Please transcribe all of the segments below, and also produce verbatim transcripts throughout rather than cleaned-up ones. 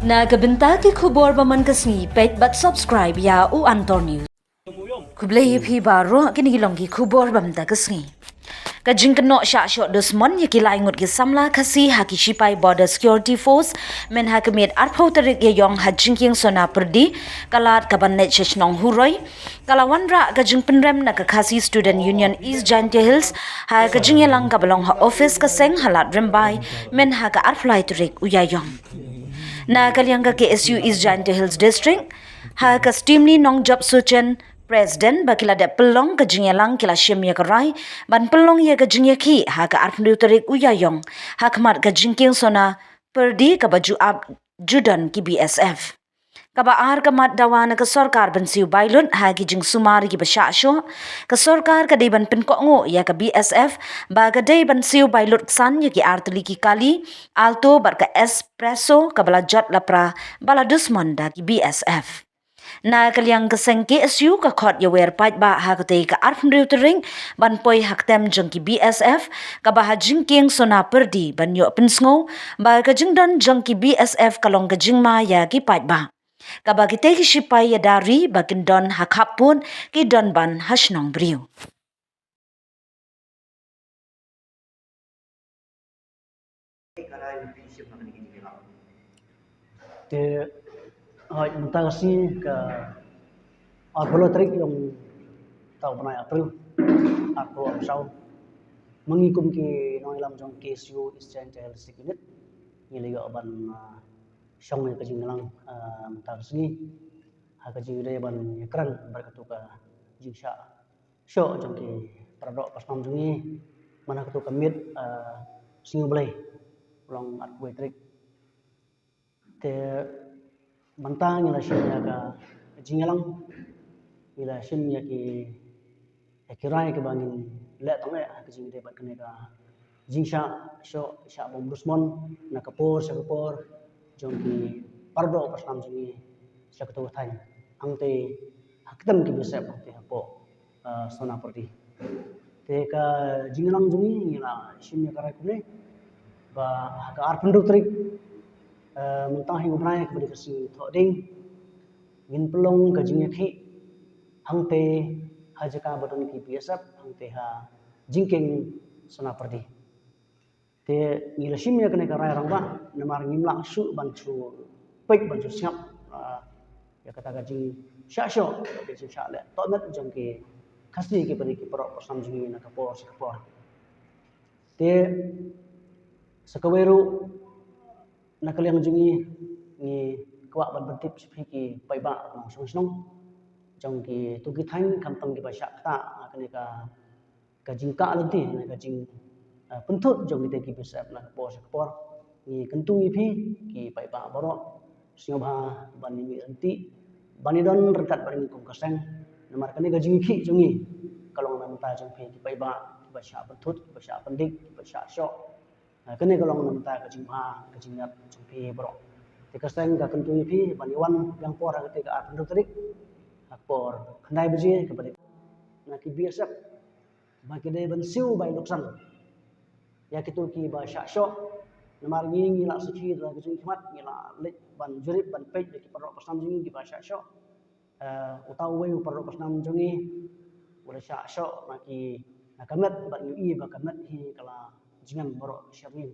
Na ka bynta ki khubor ba man ka sngi, peit bad subscribe ïa u Antor News. Khublei ïa phi baroh, kine ki long ki khubor ba man ka sngi. Ka jingkynnoh shah shoh dusmon ïa ki lai ngut ki samla Khasi ha ki shipai Border Security Force, mynha ka miet arphew tarik Ïaïong ha jingkieng Sonapyrdi, ka lad ka ban leit sha shnong Huroi, ka la wanrah ka jingpynrem na ka Khasi Student Union East Jaintia Hills ha ka jingïalang kaba long ha office ka seng ha Lad Rymbai, mynha ka arphew lai tarik u Ïaïong. Na ka liang ka K S U East Jaintia Hills District, ha ka Steemley Nongjop Suchen, President, ba ki la dep pynlong ka jingïalang, ki la shim ïa ka rai ban pynlong ïa ka jingïakhih ha ka arphew tarik u Ïaïong, ha khmat ka jingkieng Sonapyrdi kaba ju ap ju don ki B S F. Kaba ar, ka mat dawa na ka sorkar ban siew bailut ha ki jingsumar kiba shah shoh. Ka sorkar ka dei ban pynkohnguh ïa ka B S F ba ka dei ban siew bailut ksan ïa ki artylli ki kali Alto bad ka Espresso kaba la jot lapra ba la dusmon da ki B S F. Na ka liang ka seng K S U, ka khot ïa wer paidbah ha katei ka arphew tarik ban poi ha ktem jong ki B S F, kaba ha jingkieng Sonapyrdi, ban ïoh pynsngew ba ka jingdon jong ki B S F ka long ka jingma ïa ki paidbah. Kaba kitei ki shipai ïada ri ba kin don ha khappud, ki don ban ha shnong briew. Te, hooid, mynta ka sngi ka arphew tarik jong u bnai April, arphew arphew saw. Ma ngi kum ki nongïalam jong K S U East Jaintia Hills District Unit, ngi la ïoh ban, ah, shong ïa ka jingïalang, ah, mynta ka sngi. Ha ka jingïadei ban ïakren bad katu ka jingshah shoh jong ki paradoh parasnam jong ngi, mynha katu ka miet, ah, Sngi U Blei, long arphew tarik. Te mynta ngi la shim ïa ka jingïalang, ngi la shim ïa ki, ïa ki rai kiba ngin leh tang leh ha ka jingïadei bad kane ka jingshah shoh, shah bom dusmon na ka por sha ka por jong ki paradoh parasnam jong ngi sha katu ka thaiñ, hangtei ha ktem ki B S F, hangtei hapoh, ah, Sonapyrdi. Te ka jingïalang jong ngi, ngi la shim ïa ka rai kumne ba ha ka arphew tarik, ah, mynta hi u bnai kaba dei ka Sngi Thohdieng, ngin pynlong ka jingïakhih hangtei ha jaka ba don ki B S F, hangtei ha jingkieng Sonapyrdi. Te ngi la shim ïa kane ka rai rangbah namar ngim lah shuh ban shu peit ban shu sngap, ah, ïa kata ka jingshah shoh, ka jingshah leh tohmet jong ki Khasi kiba dei ki paradoh parasnam jong ngi na ka por sha ka por. Te sa kawei ruh, na ka liang jong ngi, ngi kwah ban pyntip sha phi ki paidbah nongshong shnong jong kitu ki thaiñ, khamtam kiba shah ktah ha kane ka ka jingkah lynti, ka jing, ah, pynthut jong kita ki B S F na ka por sha ka por. Ngi kyntu ïa phi ki paidbah baroh, sngewbha ban ïa mih lynti, ban ïa don ryngkat bad ngi kum ka seng. Namar kane ka jingïakhih jong ngi ka long na bynta jong phi ki paidbah, kiba shah pynthut, kiba shah pyndik, kiba shah shoh. Ah, kane ka long na bynta ka jingbha, ka jingïap jong phi baroh. Te ka seng ka kyntu ïa phi ban ïa wan biang por ha katei ka arphew tarik, ha ka por khyndai baje kaba dei na ki B S F, ba ki dei ban siew bai luksan ïa kitu kiba shah shoh. Namar ngi, ngi la sakhi da ka jingkhmat, ngi la leit ban jurip ban peit ïa ki paradoh parasnam jong ngi kiba shah shoh. Eh, uta uwei u paradoh parasnam jong ngi u la shah shoh na ki, na ka met, bad ngi ïohi ba ka met hi ka la jngan baroh sha ïing.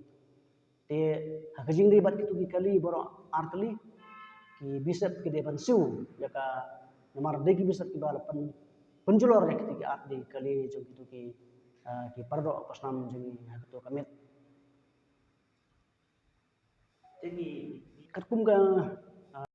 Te ha ka jingdei bad kitu ki kali baroh artylli, ki B S F ki dei ban siew ïa ka, namar dei ki B S F kiba la pyn, pynjulor ïa kitu ki artylli kali jong kitu ki, ah, ki paradoh parasnam jong ngi ha katu ka met. Katkum ka